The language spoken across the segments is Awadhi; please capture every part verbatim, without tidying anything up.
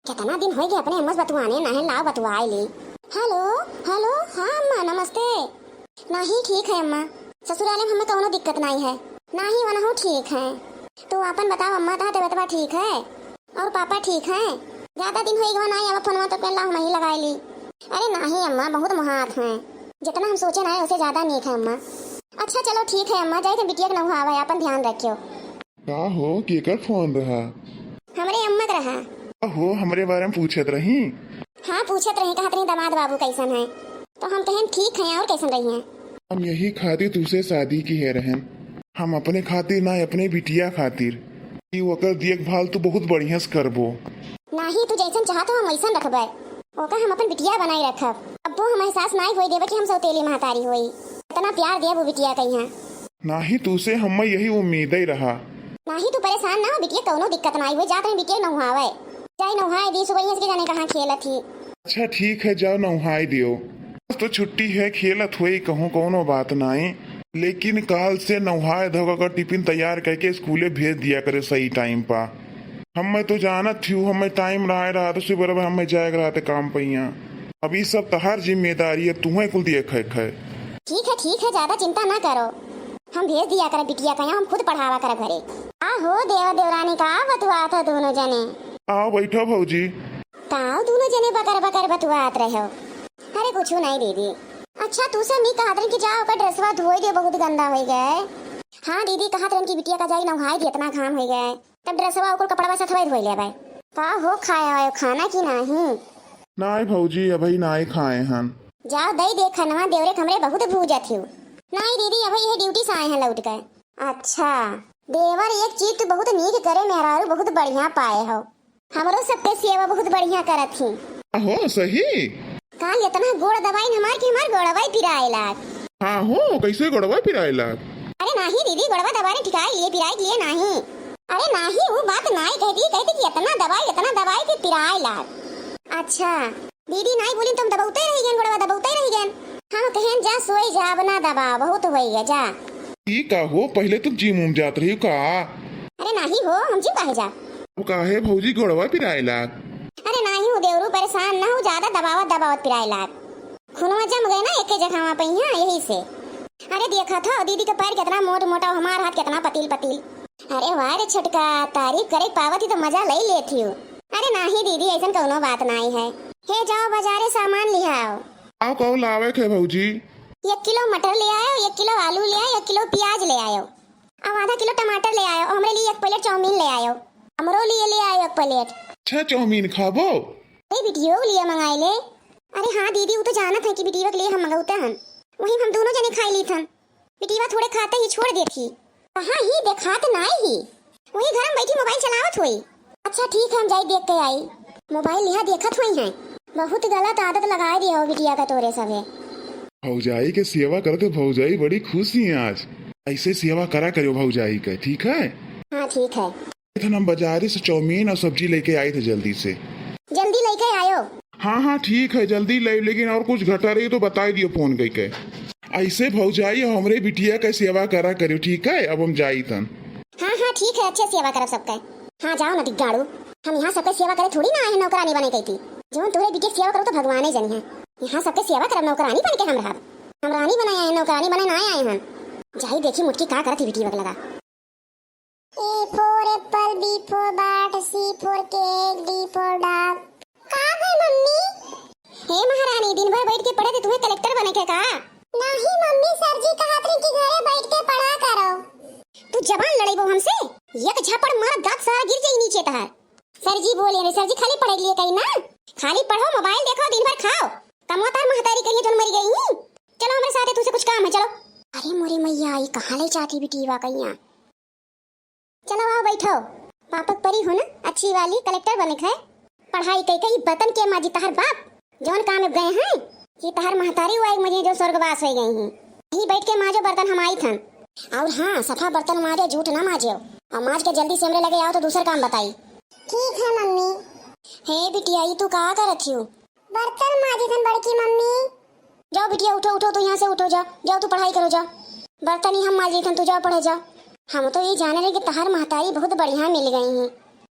केतना दिन होइ गए अपने अम्मा से बतुआने नाहीं, लाओ बतुआइ ली। हेलो, हेलो, हाँ अम्मा, नमस्ते। नाहीं, ठीक है अम्मा, ससुराले में हमें कउनो दिक्कत नाहीं है। नाहीं, वनहू ठीक है। तू आपन बताओ अम्मा, तोहार तबियतवा ठीक है? और पापा ठीक हैं? ज्यादा दिन होइ गवा नाहीं आवा फोनवा, तो पेन ला हमहीं लगाइ ली। अरे नाहीं अम्मा, बहुत मोहात हैं, जितना हम सोचे नाहीं, उससे ज्यादा नीक है अम्मा। अच्छा चलो ठीक है अम्मा, जाइत हैं बिटिया के नहुआवे, आपन ध्यान रखियो। का हो, केकर फोन रहा? हमरे अम्मा के रहा। का हो, हमरे बारे में पूछत रही? हाँ, पूछत रही, कहत रही दामाद बाबू कइसन हैं, तो हम कहेन ठीक हैं, और कइसन रही हैं? हम यही खातिर तुसे शादी किहे रहेन, हम अपने खातिर ना, अपने बिटिया खातिर, कि ओकर देखभाल तू बहुत बढ़िया से करबो। नाहीं, तू जइसन चाहत हो हम वइसन रखबे, ओका हम अपन बिटिया बनाइ रखब। अब्बो हम एहसास नाहीं होइ देबे कि हम सौतेली महतारी होई, इतना प्यार देब वो बिटिया कइहाँ। नाहीं, तुसे हम्मे यही उम्मीदइ रहा। नाहीं, तू परेशान ना हो, बिटिया कउनो दिक्कत नाहीं होइ, जात रही बिटिया नहुआवे, जाई नहुआइ दी, सुबह से के जाने कहाँ खेलत ही। अच्छा ठीक है, जाओ नहुआइ दियो। आज तो छुट्टी है, खेलत होई कहूँ, कउनो बात नाहीं, लेकिन काल से नहुआइ धो के टिफिन तैयार कइके स्कूले भेज दिया करे सही टाइम पा। हम्मे तो जानत थिउ, हम्मे टाइम रहा रहा तो सुबह हम्मे जाए के रहते काम पइहाँ। अब ई सब तहार जिम्मेदारी है, तुहें कुल देखे के है। ठीक है, ठीक है, ज्यादा चिंता ना करो, हम भेज दिया करे बिटिया कइहाँ, हम खुद पढ़ावा करे घरे। आ हो देवा देवरानी, का बतुआत है दोनों जने? आओ बैठो भौजी। का दोनों जने बकर बकर बतुआत रहे हो? अरे कुछ नहीं दीदी। अच्छा तू से नहीं कहत रहन कि जा ओकर ड्रेसवा धोई दे, बहुत गंदा होइ गए। हाँ दीदी, कहत रहन कि बिटिया का जाई नहाई दे, इतना घाम होइ गए। तब ड्रेसवा ओकर कपड़वा सथवा धोई लेबै। का हो, खाए आयो खाना कि नाहीं? नाहीं भौजी, अबही नाहीं खाए हन। जाओ दई दे खनवा, देवरे के हमरे बहुत भूजत हिउ। नाहीं दीदी, अबही यह ड्यूटी से आए हैं लौट के। अच्छा, देवर एक चीज तू बहुत नीक करे, मेहरारू बहुत बढ़िया पाए हो। हमरो सबके सेवा बहुत बढ़िया करत ही। हो सही? काल इतना गोड़ दबाइन हमार कि हमार गोड़वा ही पिराए लाग। हाँ हो, कैसे गोड़वा पिराए लाग? अरे नाहीं दीदी, गोड़वा दबारे ठिकाए लिए, पिराए लिए नाहीं। अरे नाहीं, वो बात नाहीं कहती, कहती कि इतना दबाई, इतना दबाई कि पिराए लाग। अच्छा दीदी, नाहीं बोलिन तो हम दबौते रहि गएन, गोड़वा दबौते रहि गएन। हम कहेन जा सोए जा, अब ना दबाओ, बहुत होइ गए, जा। ई का हो, पहिले तुम जिम उम जात रही का? अरे नाहीं हो, हम जिम काहे जा? अब काहे भौजी गोड़वा पिराए लाग? अरे नाहीं हो देवरू, परेशान ना हो, ज्यादा दबावत दबावत पिराए लाग। खुनवा जम गए ना एके जगहवा पइहाँ, यही से। अरे देखत हो दीदी के पैर कितना मोट मोटा, हमार हाथ कितना पतील पतील। अरे वाह रे छोटका, तारीफ करे पावत ही तो मजा लई लेत हिउ। अरे नाहीं दीदी, अइसन कउनो बात नाहीं है। हे जाओ बजारे सामान लिहाओ। आओ, कहो लावे के भौजी? एक किलो मटर ले आयो, एक किलो आलू ले आयो, एक किलो प्याज ले आयो, अब आधा किलो टमाटर ले आयो, और हमरे लिए एक प्लेट चाउमीन ले आयो, हमरो लिए ले आयो एक प्लेट। अच्छा, चाउमीन खाबो? अरे बिटियो के लिए मंगाई ले। अरे हाँ दीदी, वो तो जानत है कि बिटियो के लिए हम मंगौते हन, वही हम दोनों जने खाई ली थन। बिटिया थोड़े खाते ही छोड़ देत ही। कहाँ ही देखात नाई ही, वही घर में बैठी मोबाइल चलावत हुई। अच्छा ठीक है, हम जाई देख के आई। मोबाइल यहाँ देखत हुई हैं। बहुत गलत आदत लगाए दिया हो बिटिया का तोरे सभे। भौजाई के सेवा करते भौजाई बड़ी खुश ही हैं आज। ऐसे सेवा करा करियो भौजाई के, ठीक है? हाँ ठीक है। इधर हम बाजारे से चाउमीन और सब्जी लेके आए थे जल्दी से। जल्दी लेके आयो। हाँ हाँ ठीक है, जल्दी ले, लेकिन और कुछ घटा रही तो बताई दियो फोन करके। ऐसे भौजाई हमरे बिटिया के सेवा करा करियो, ठीक है? अब हम जाई तन। हाँ हाँ ठीक है, अच्छे सेवा करब सबके। हाँ जाओ ना दिग्गाड़ू, हम यहाँ सबके सेवा करे थोड़ी ना आए हैं नौकरानी बने कही थी। जौन तोरे बिटिया के सेवा करो तो भगवाने जनी है। यहाँ सबके सेवा करब, नौकरानी बन के हम रहब। हम रानी बने आए हैं, नौकरानी बने ना आए हैं। जाई देखी मुटकी का करत ही बिटिया के लगा। A for apple, B for bat, C for cat, D for dog। का भई मम्मी? हे महारानी, दिन भर बैठ के पढ़े थे, तुम्हें कलेक्टर बने के का? नहीं मम्मी, सर जी कहत रही कि घरे बैठ के पढ़ा करो। तू जबान लड़ाई वो हमसे? एक झापड़ मार, दांत सारा गिर जाई नीचे तहार। सर जी बोले रे, सर जी खाली पढ़े के लिए कही ना, खाली पढ़ो, मोबाइल देखो, दिन भर खाओ, कमवा तार महतारी करिए जोन मरी गई ही। चलो हमरे साथे, तुमसे कुछ काम है, चलो। अरे मोरे मैया, ई कहाँ ले जाती बिटिया कहिया? चलो आओ बैठो, पापक परी हो ना, अच्छी वाली कलेक्टर बने के है। पढ़ाई कई कई बर्तन के माजी तहर बाप, जौन काम में गए हैं, कि तहर महतारी हुआ एक मजे जो स्वर्गवास हो गई हैं। यही बैठ के माजो बर्तन हम आई थन। और हाँ, सफा बर्तन माजो, जूठ ना माजो। और माज के जल्दी से हमरे लगे आओ तो दूसर काम बताई। ठीक है मम्मी। हे बिटिया, ई तू का करत हियो? बर्तन माजी थन बड़की मम्मी। जाओ बिटिया, उठो, उठो, तू यहाँ से उठो, जाओ, जाओ, तू पढ़ाई करो, जाओ। बर्तन ही हम माजी थन, तू जाओ पढ़े जाओ। हम तो ये जाने रहे कि तहार महतारी बहुत बढ़िया मिल गई हैं।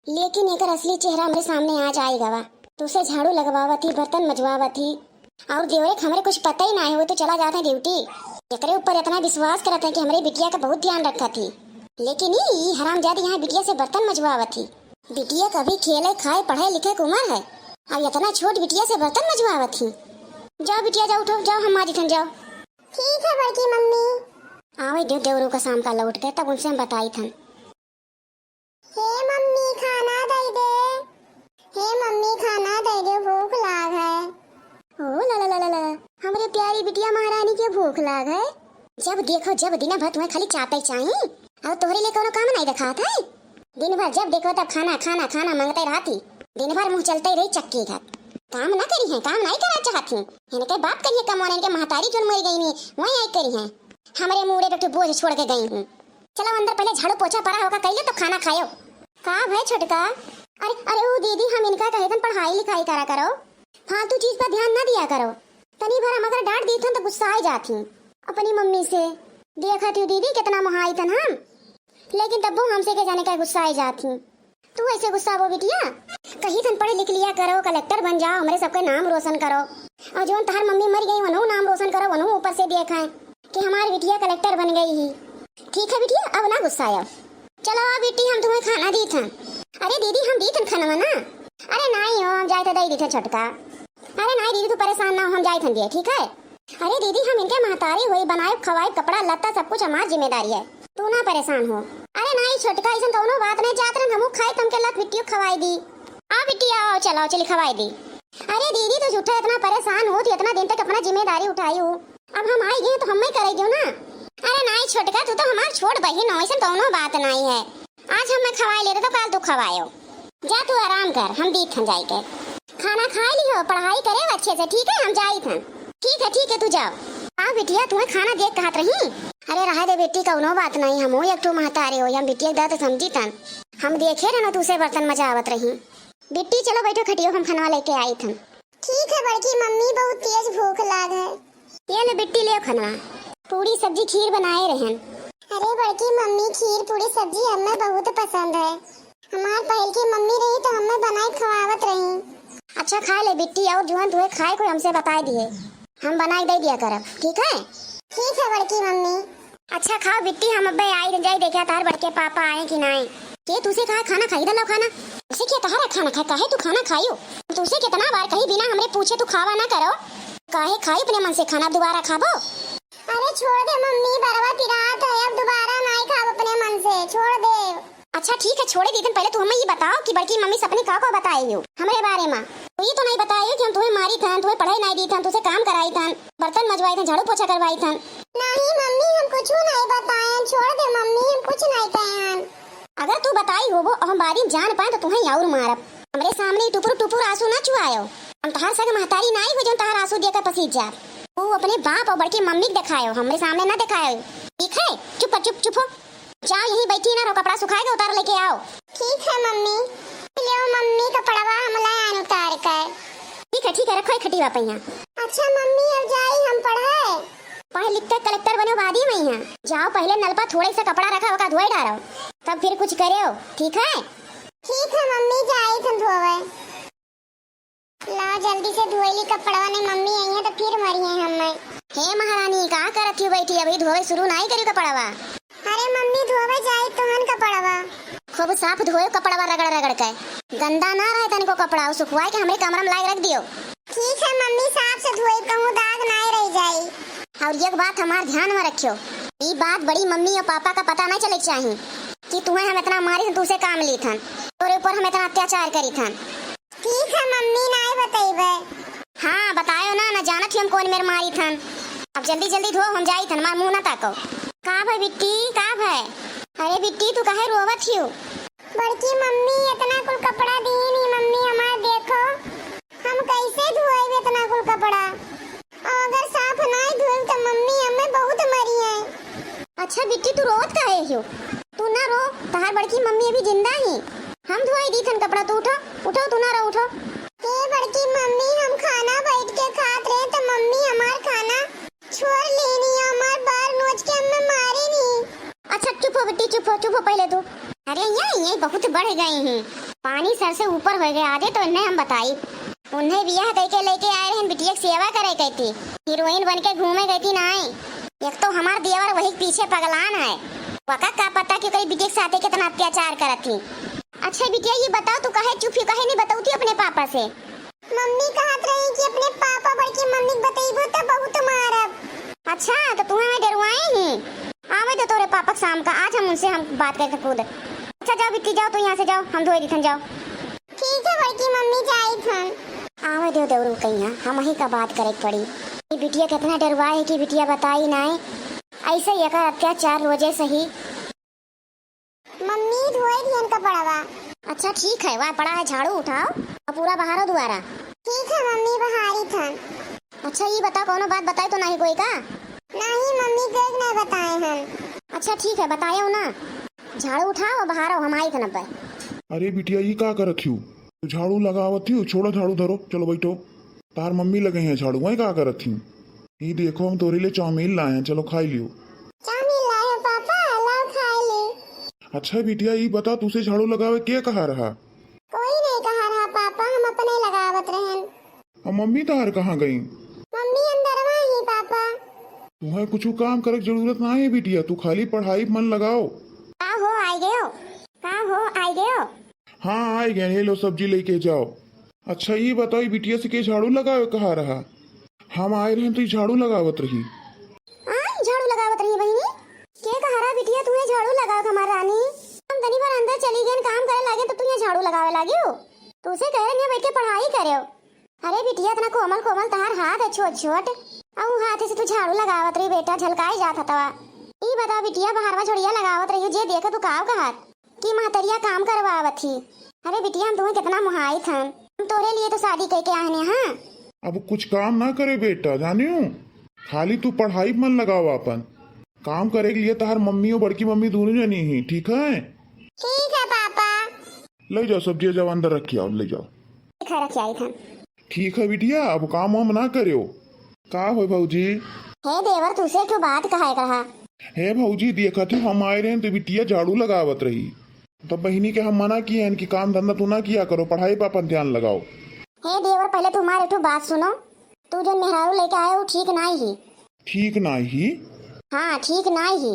लेकिन एकर असली चेहरा हमरे सामने आ जाए गवा। तुसे झाड़ू लगवावत ही, बर्तन मजवावत ही, और देवरे के हमरे कुछ पता ही ना है, वो तो चला जात है ड्यूटी। एकरे ऊपर इतना विश्वास करत है कि हमरे बिटिया का बहुत ध्यान रखत ही, लेकिन ई, ई हरामजादी यहाँ बिटिया से बर्तन मजवावत ही। बिटिया का अभी खेले, खाए, पढ़े, लिखे के उम्र है, अब इतना छोट बिटिया से बर्तन मजवावत ही। जाओ बिटिया, जाओ, उठो, जाओ, हम माजिथन, जाओ। ठीक है बड़की मम्मी। आवे दो देवरू का शाम का लौट के, तब उनसे हम बताई थन। हे मम्मी, खाना दे दे। हे मम्मी, खाना दे दे, भूख लाग है। ओ ला ला ला ला ला, हमरे प्यारी बिटिया महारानी के भूख लाग है। जब देखो जब दिन भर तुम्हें खाली चापे चाही, और तोहरे लिए कोनो काम नहीं देखात है। दिन भर जब देखो तब खाना, खाना, खाना मांगते रहती। दिन भर मुंह चलते रही चक्की घर। काम ना करी है, काम नहीं करा चाहती। इनके बाप करिए कमौन, इनके महतारी जोन मर गई नी, वही आई करी है। हमरे मूड़े पे एक ठो बोझ छोड़ के गई हूँ। चलो अंदर पहले झाड़ू पोछा परा होगा कइले तब खाना खायो। का भय छोटका? अरे, अरे ओ दीदी, हम इनका कहे थन पढ़ाई लिखाई करा करो, फालतू चीज पर ध्यान ना दिया करो। तनी भर हम अगर डांट दी थन तो गुस्सा आ जाती अपनी मम्मी से। देखा तू दीदी कितना मोहाई थन हम, लेकिन तब वो हमसे के जाने का गुस्सा आ जाती। तू ऐसे गुस्सा वो बिटिया, कहीं थन पढ़ लिख लिया करो, कलेक्टर बन जाओ, हमरे सबके नाम रोशन करो। और जोन तहार मम्मी मर गई, वनहु नाम रोशन करो, वनहु ऊपर से देखाएं कि हमार बिटिया कलेक्टर बन गई ही। ठीक है बिटिया, अब ना गुस्सायो। चलो आओ बिट्टी, हम तुम्हें खाना दी थन। अरे दीदी, हम दी थन खाना ना। अरे नहीं हो, हम जाए थे दे दी थे छोटका। अरे नहीं दीदी, तू परेशान ना हो, हम जाए थन दिए, ठीक है। अरे दीदी, हम इनके महतारी हुई, बनाए खवाए, कपड़ा लत्ता सब कुछ हमार जिम्मेदारी है, तू ना परेशान हो। अरे नहीं छोटका, ऐसन कौनो बात नहीं, जात रहन हमहू खाए, तुमके लत बिट्टियो खवाई दी। आ बिट्टी आओ, चलो चली खवाई दी। अरे दीदी, तू झूठा इतना परेशान हो, तू इतना दिन तक अपना जिम्मेदारी उठाई हो, अब हम आई गए तो हमें करे दियो ना। अरे नहीं छोटका, तू तो हमार छोट बहिन हो, ऐसन कौनो बात नहीं है। आज हम मैं खवाए ले रहे तो काल तू खवायो। जा तू आराम कर, हम दीत हन जाई के। खाना खाए लियो, पढ़ाई करे अच्छे से, ठीक है, हम जाई थन। ठीक है, ठीक है, तू जाओ। आ बिटिया, तुम्हें खाना देख कहत रही। अरे रहा दे बेटी, कौनो बात नहीं, हमहू एक ठो महतारे हो, हम बिटिया के दर्द समझी थन। हम देखे रहना तू से बर्तन मजावत रही। बिट्टी चलो बैठो खटियो, हम खाना लेके आई थन। ठीक है बड़की मम्मी, बहुत तेज भूख लाग है। ये ले बिट्टी, ले खाना, पूरी सब्जी खीर बनाए रहन। अरे बड़की मम्मी, खीर पूरी सब्जी हमें बहुत पसंद है। हमार पहल की मम्मी रही तो हमें बनाए खवावत रही। अच्छा खा ले बिट्टी, और जुअन तुहे खाए कोई हमसे बताए दिए, हम बनाए दे दिया करब, ठीक है? ठीक है बड़की मम्मी। अच्छा खाओ बिट्टी, हम अब्बे आई जाई, देखा तार बड़के पापा आए कि नाई। के तुसे कहा खाना खाई, दलो खाना। तुसे के तहरा खाना खाए, काहे तू खाना खाइयो? तुसे कितना बार कही बिना हमरे पूछे तू खावा ना करो। काहे खाई अपने मन से खाना, दोबारा खाबो? अरे छोड़ दे मम्मी, बरवा पिरात है, अब दोबारा नाई खाब अपने मन से, छोड़ दे। अच्छा ठीक है, छोड़े दीथन, पहले तू हमें ये बताओ कि बड़की मम्मी सपने का को बताए हो हमरे बारे में? तू ये तो नहीं बताए हो कि हम तुम्हें मारी थन, तुम्हें पढ़ाई नहीं दी थन, तुझसे काम कराई थन, बर्तन मजवाई थन, झाड़ू पोछा करवाई थन। नहीं मम्मी, हम कुछ नहीं बताए, छोड़ दे मम्मी, हम कुछ नहीं कहे हन। अगर तू बताई होबो और हम बादी में जान पाए तो तुम्हें और मारब। हमरे सामने टुपुर टुपुर आंसू ना चुआयो। हम तहार सगे महतारी नाई हो जो तहार आंसू देकर पसीज जाब। तू अपने बाप और बड़की मम्मी के दिखायो, हमरे सामने ना दिखायो, ठीक है? चुप, चुप, चुप हो। जाओ यहीं बैठी ना रहो, कपड़ा सुखाए के उतार लेके आओ। ठीक है मम्मी। ले मम्मी, कपड़वा हम ले आन उतार के। ठीक है, ठीक है, रखो एक खटिया पे यहाँ। अच्छा मम्मी, अब जाई हम पढ़े। पढ़ लिख के कलेक्टर बनो, बादी में यहाँ। जाओ पहले नल पर थोड़ा सा कपड़ा रखा होगा, धोए डारो, तब फिर कुछ करो, ठीक है? ठीक है मम्मी, जाई थन धोवे। ला जल्दी से धोई ली कपड़वा, नहीं मम्मी आई है तो फिर मरी है हमें। हे महारानी, का करत ही बैठी, अभी धोवे शुरू नहीं करी कपड़वा। अरे मम्मी, धोवे जाई तोहन कपड़वा। खूब साफ धोए कपड़वा रगड़ रगड़ के, गंदा ना रहे तनिको कपड़ा, उ सुखवाए के हमरे कमरा में लाए रख दियो। ठीक है मम्मी, साफ से धोई, कहूँ दाग ना रह जाई। और एक बात हमार ध्यान में रखियो, ई बात बड़ी मम्मी और पापा का पता नहीं चले के चाही कि तुम्हें हम इतना मारी थन, तुझसे काम ली थन, तोरे ऊपर हम इतना अत्याचार करी थन। ठीक है मम्मी, नाय बतइबे। हाँ, बतायो ना, ना जानत ही हम कौन मेर मारी थन। अब जल्दी जल्दी धो, हम जाई थन, हमार मुंह ना ताको। का भय बिट्टी, का भय? अरे बिट्टी, तू काहे रोवत हियो? बड़की मम्मी, इतना कुल कपड़ा दीन ही मम्मी हमार, देखो, हम कैसे धोएब इतना कुल कपड़ा? और अगर साफ नाय धोएब तो मम्मी हमें बहुत मरी है। अच्छा बिट्टी, तू रोवत काहे हियो? तू ना रो, तहार बड़की मम्मी अभी जिंदा ही। हम धोई दी थन कपड़ा, तू उठो, उठो, तू ना रो, उठो। हे बड़की मम्मी, हम खाना बैठ के खात रहे तो मम्मी हमार खाना छोड़ लेनी, हमार बार नोच के हमें मारे नी। अच्छा चुप हो बिट्टी, चुप हो, चुप हो पहले तू। अरे ये, ये बहुत बढ़ गई हैं, से ऊपर होइ गए, आजे तो इन्हें हम बताई। उन्हें बियाह कइके लेके आए रहन बिटिया के सेवा करे कहती, हीरोइन बन के घूमे कहती नाई। एक तो हमार देवर वही के पीछे पगलान है, वका का पता कि ओकरी बिटिया के साथे कितना अत्याचार करत थी। अच्छा बिटिया, ये बताओ, तू काहे चुप ही, काहे नहीं बतौती अपने पापा से? मम्मी कहत रही कि अपने पापा बड़की मम्मी के बतैबू त बहुत मारब। अच्छा, तो तुम्हें मैं डरवाए ही। आवे दे तोरे पापा के शाम का, आज हम उनसे हम बात करके कूद। अच्छा जाओ बिट्टी, जाओ तो यहाँ से जाओ, हम धोए दिथन, जाओ। ठीक है बड़की मम्मी, जाई थन। आवे दे देवरू कहिया, हम ही का बात करे के पड़ी। ये बिटिया कितना डरवाए है कि बिटिया बताई नाई, ऐसे ही एकर अत्याचार रोजे सही। मम्मी धोए दिहन कपड़वा। अच्छा ठीक है, वह पड़ा है, झाड़ू उठाओ और पूरा बहारो दुआरा। ठीक है मम्मी, बहारी थन। अच्छा ये बताओ, कौनो बात बताई तो नहीं कोई का? नहीं मम्मी, कोई नहीं बताए हन। अच्छा ठीक है, बतायो ना, झाड़ू उठाओ और बहारो, हम आई थन अब। अरे बिटिया, ये का करत हियो? तू झाड़ू लगावत हियो, छोड़ो झाड़ू धरो, चलो बैठो। तार मम्मी लगे हैं झाड़ू, वहीं का करत हियो? ये देखो, हम तोरे लिए चाउमीन लाए हैं, चलो खाई लियो। चाउमीन लाए हो पापा, लाओ खाए ले। अच्छा बिटिया, ये बता, तुसे झाड़ू लगावे के कहा रहा? कोई नहीं कहा रहा पापा, हम अपने लगावत रहन। अब मम्मी तार कहाँ गई? मम्मी अंदरवा ही पापा। तुम्हें कुछ काम करे के जरूरत ना है बिटिया, तू खाली पढ़ाई पे मन लगाओ। का हो आई गयो? का हो आई गयो? हाँ, आई गए, ये लो सब्जी लेके जाओ। अच्छा, ये बताओ, ये बिटिया से के झाड़ू लगावे कहा रहा? हम आए रहे तो ये झाड़ू लगावत रही। आय, झाड़ू लगावत रही बहिनी? के कहा रहा बिटिया, तू ये झाड़ू लगावे हमार रानी? हम तनी बार अंदर चली गए, काम करे लागे तो तू ये झाड़ू लगावे लागियो। तू से कहे रहे बैठ के पढ़ाई करे। अरे बिटिया, इतना कोमल कोमल तहार हाथ है छोट छोट, अउ हाथ से तू झाड़ू लगावत रही बेटा, झलकाई जात हतवा। ई बताओ बिटिया, बहरवा झड़िया लगावत रही, जे देखे तू काव कहत कि महतरिया काम करवावत ही। अरे बिटिया, हम तुम्हें कितना मुहाइत हन, हम तोरे लिए तो शादी करके आए हैं। हाँ, अब कुछ काम ना करे बेटा, जानियो, खाली तू पढ़ाई मन लगावा, अपन काम करे के लिए तहार मम्मी और बड़की मम्मी दोनों जनी ही, ठीक है? ठीक है पापा। ले जाओ सब्जी, जाओ अंदर रखी आओ, ले जाओ। ठीक है, रखी आई थन। ठीक है बिटिया, अब काम वाम ना करियो। का हो भौजी? हे देवर, तुसे एक ठो बात कहे के रहा। हे भौजी, देखत ही हम आए रहे तो बिटिया झाड़ू लगावत रही, तब बहिनी के हम मना किए हैं कि काम धंधा तू ना किया करो, पढ़ाई पर अपन ध्यान लगाओ। हे देवर, पहले तू हमार एक ठो बात सुनो, तू जो मेहरारू लेके आए हो ठीक नाई ही। ठीक नाई ही? हाँ, ठीक नाई ही।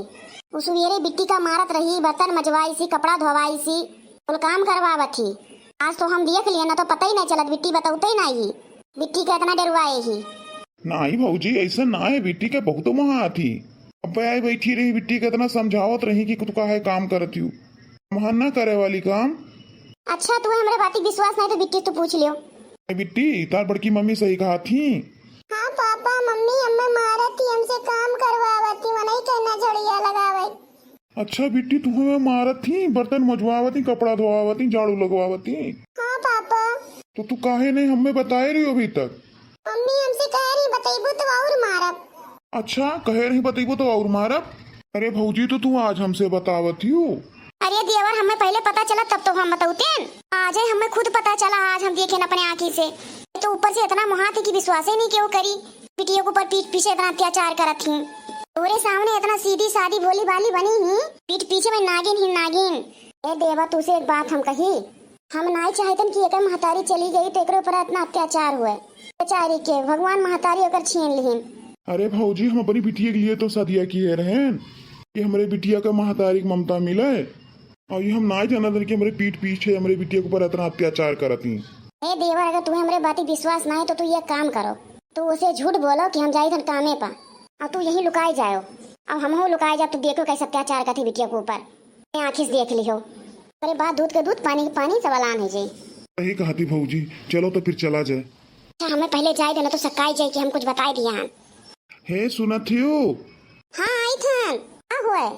उ सुबेरे बिट्टी का मारत रही, बर्तन मजवाई सी, कपड़ा धोवाई सी, कुल काम करवावत ही। आज तो हम देख लिए ना, तो पता ही नहीं चलत, बिट्टी बतौते ही नहीं ही, बिट्टी के इतना डरवाए ही। नाई भौजी, ऐसा ना है, बिट्टी के बहुत मोहा थी। अब आई बैठी रही, बिट्टी के इतना समझावत रही कि तू काहे काम करत हूँ, हम ना करे वाली काम। अच्छा, तू हमरे बात के विश्वास नहीं तो बिट्टी से तू पूछ लियो। ए बिट्टी, तार बड़की मम्मी सही कहा थी। हाँ पापा, मम्मी हमें मारत थी, हमसे काम करवावत थी, मनई के ना झड़िया लगावे। अच्छा बिट्टी, तू हमें मारत थी, बर्तन मजवावत थी, कपड़ा धोवावत थी, झाड़ू लगवावत थी। हाँ पापा। तो तू काहे नहीं हमें बताए रही हो अभी तक? मम्मी हमसे कहे रही बतैबू तो और मारब। अच्छा, कहे रही बतैबू तो और मारब? अरे भौजी, तो तू आज हमसे बतावत ही हो। अरे देवर, हमें पहले पता चला तब तो हम बतौतेन। आज है हमें खुद पता चला, आज हम देखेन अपने आँखी से। तो ऊपर से इतना मोहा थी कि विश्वास ही नहीं केहू करी। बिटिया के ऊपर पीठ पीछे इतना अत्याचार करत ही। तोरे सामने इतना सीधी सादी भोली भाली बनी ही, पीठ पीछे में नागिन ही नागिन। ए देवर, तुसे एक बात हम कही, हम नाई चाहतन कि एकर महतारी चली गई तो एकरे ऊपर इतना अत्याचार हुए। बेचारी के भगवान महतारी ओकर छीन लिहिन। अरे भौजी, हम अपनी बिटिया के लिए तो सदिया किए रहेन कि हमरे बिटिया का महतारी के ममता मिले, और ये हम नाई जानत रहन कि हमरे पीठ पीछे हमरे बिटिया के ऊपर इतना अत्याचार करत ही। ए देवर, अगर तुम्हें हमरे बाती विश्वास ना है तो तू ये काम करो, तू उसे झूठ बोलो कि हम जाई थन कामे पा, और तू यहीं लुकाई जाओ, और हमहू लुकाई जाब। तू देखो कैसे अत्याचार करती बिटिया के ऊपर, मैं आँखी से देख लिहो। अरे बात दूध के दूध, पानी के पानी, सब अलान है जी। सही कहती भौजी, चलो तो फिर चला जाए। अच्छा, हमें पहले जाए देना तो सकाई जाए कि हम कुछ बताए दिया हन। हे सुनत हियो? हाँ, आई थन। का हुए?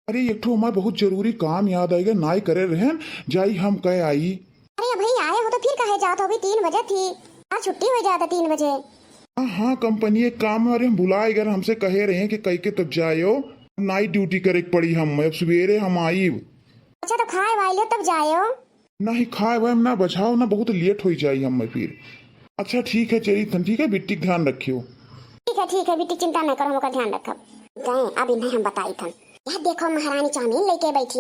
अरे, एक ठो हमार बहुत जरूरी काम याद आइगा, नाई करे रहन, जाई हम कह आई। अरे, अभी आए हो तो फिर कहे जात हो, अभी तीन बजे थी, आज छुट्टी हो जाता तीन बजे। हाँ, हाँ, कंपनी एक काम है, अरे, हम भुला गए, हमसे कहे रहे कि कह के तब जायो, नाइट ड्यूटी करे के पड़ी हम, अब सवेरे हम आईब। अच्छा, तो खाए वाए लियो तब जायो। नहीं खाए वाए में ना बचाओ ना, बहुत लेट हो जाई हमें फिर। अच्छा ठीक है, चली थन, ठीक है, बिट्टी के ध्यान रखियो। ठीक है, ठीक है, बिट्टी चिंता न करो, हम ओकर ध्यान रखब। गए, अब इन्हें हम बताई थन। यार देखो, महारानी चाउमीन लेके बैठी,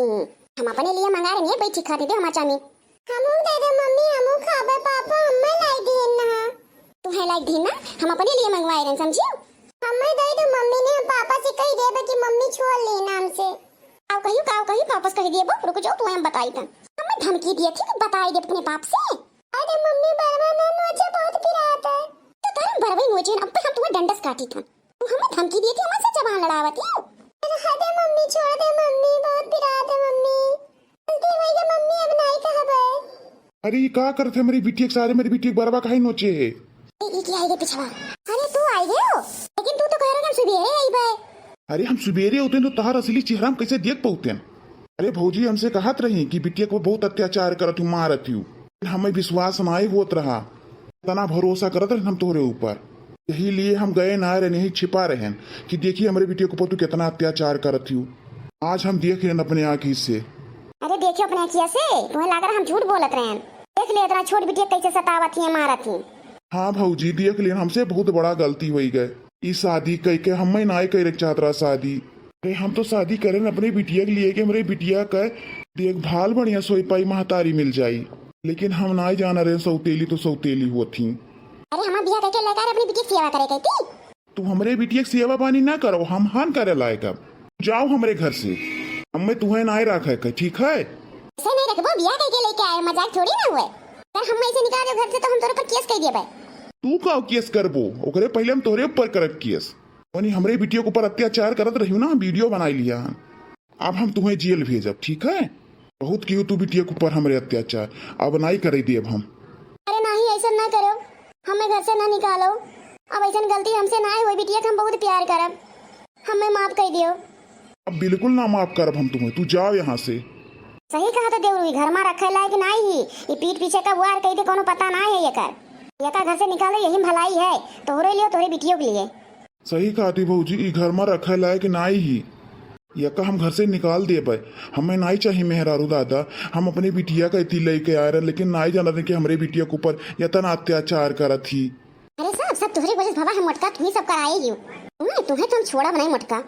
हम अपने लिए मंगा रहे हैं, बैठी खाने दे हमार चाउमीन। हमहू दे दे मम्मी, हमहू खाबे, पापा हम्मे लाई दीन ना। तुहे लाई दीन ना, हम अपने लिए मंगवाए रहन, समझियो? हम्मे दे दे मम्मी ने, हम पापा से कही देबे कि मम्मी छोड़ ली ना हमसे। काव कहियो, काव कहियो, पापा से कही देबो, रुक जाओ, तुहे हम बताई तन। हम्मे धमकी दिए थी कि बताई देब अपने बाप से। अरे मम्मी, बरवा ना नोचे, बहुत पिरात है। तो तारम बरवा ही नोचे, अब हम तुम्हें डंडस काटी थन। तू हमें धमकी दिए थी, हमसे जबान लड़ावत ही। अरे हटे मम्मी, छोड़ दे मम्मी, बहुत पिरात है मम्मी। गलती हो गई मम्मी, अब नाई कहबे। अरे, ई का करत है मेरी बिटिया के सारे, मेरी बिटिया के बरवा काहे नोचे है? ए, ई के आई गए पिछवा? अरे, तू आई गए हो? लेकिन तू तो कह रहे कि हम सुबेरे आई बे। अरे, हम सुबेरे होते हैं तो तहार असली चेहरा हम कैसे देख पाते हैं? अरे भौजी, हमसे कहत रही कि बिटिया को बहुत अत्याचार करत हूँ, मारत हूँ। हमें विश्वास नाई होत रहा, इतना भरोसा करत रहे हम तोहरे ऊपर। यही लिए हम गए ना रहन, यही छिपा रहन कि देखिए हमरे बिटिया के ऊपर तू कितना अत्याचार करत हूँ। आज हम देख रहन अपने आँखी से। अरे देखियो अपने आँखिया से, तुम्हें लाग रहा हम झूठ बोलत रहन। देख ले इतना छोट बिटिया कैसे सतावत ही, मारत ही। हाँ भौजी, देख लेन, हमसे बहुत बड़ा गलती होई गए। ई शादी कई के हमें नाई करे के चाहत रहा शादी। अरे हम तो शादी करेन अपने बिटिया के लिए कि हमरे बिटिया का देखभाल बढ़िया सोई पाई, महतारी मिल जाई। लेकिन हम नाई जाना रहे सौतेली तो सौतेली होत ही। अरे हमार बियाह करके लगा रहे अपनी बिटिया की सेवा करे के की? तू हमरे बिटिया की सेवा पानी ना करो, हम हान करे लायक अब। जाओ हमरे घर से, हमें तुहे नाई रखे के, ठीक है? ऐसे नहीं रखबो, बियाह करके लेके आए, मजाक थोड़ी ना हुए। अगर हम ऐसे निकाल दो घर से तो हम तोरे पर केस कर दिए भाई। तू का केस करबो? ओकरे पहले हम तोरे ऊपर करब केस। वनी हमरे बिटिया के ऊपर अत्याचार करत रहियो ना, हम वीडियो बनाई लिया हन। अब हम तुम्हें जेल भेजब, ठीक है? बहुत कियो तू बिटिया के ऊपर हमरे अत्याचार, अब नाई करे देब हम। अरे नहीं, ऐसा ना करो, हमें घर से ना निकालो। अब ऐसा गलती हमसे ना होई, बिटिया के हम बहुत प्यार करब, हमें माफ कर दियो। अब बिल्कुल ना माफ करब हम तुम्हें, तू जाओ यहाँ से। सही कहा तो देवरू, ई घर में रखे लायक नाई ही, ई पीठ पीछे का वार कही दे, कोनो पता नाई है एकर। एका घर से निकालो, यही में भलाई है, तोहरे लिए, तोहरे बिटियों के लिए। सही कहती भौजी, ई घर में रखे लायक नाई ही। यका हम घर से निकाल देबे, हमें नाई चाही मेहरारू दादा। हम अपने बिटिया का इति लेके आए रहे, लेकिन नाई जानत कि हमरे बिटिया के ऊपर इतना अत्याचार करत ही। अरे सब, सब तोहरे वजह से भवा हम मोटका, तुम्ही सब कराए ही। तुम्हें, तुम्हें तो हम छोड़ा बनाई मोटका।